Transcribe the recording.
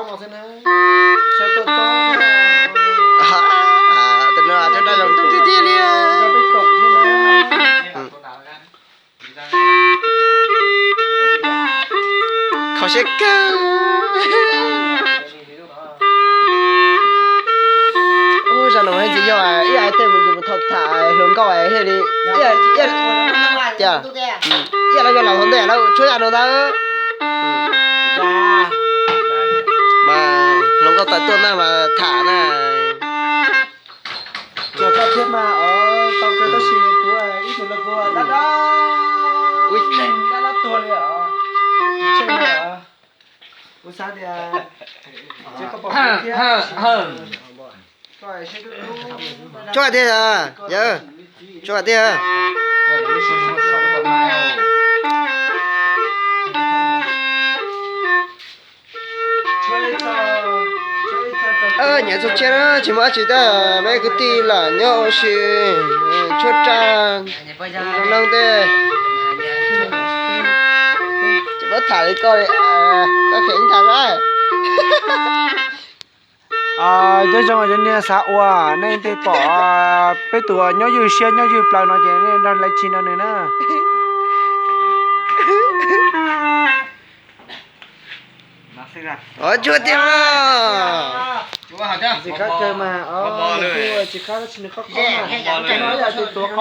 Tus no cov dab zoo tiag tiag li. Kho siab kawg. Ub, zaj no heev tiag, yog ib yam tej mus yus mus tham hluas nkauj thiaj li, ib yam los yog laus hluas ntej lawv tshuab yam no ntawd. Mas hluas nkauj tawm tuaj na mas tham na. Txog koj thiab mas, tau kawg tab sis kuv ib tug los kuv dab dab, dab dab tuag li os. Kuv xav tias, tsuag tiag, yawg, tsuag tiag. Nyiam txog tshiab na, tsis muaj dab tsi, tab sis mas kwv tij los nyob ua si, tshuab tsaj, zoo noog tej. Tsis muab tham li koj li, koj kheev tham na. Nyob zoo cov niag xav ua, nej tej pom peb tus nyob ywj siab nyob ywj plawv no ces nej nrog laiv tsis nrog nws na. Tsuag tiag. Tsis qab kawg mas, tsis qab tab sis nws qab qab mas, ib yam tus tuav qab.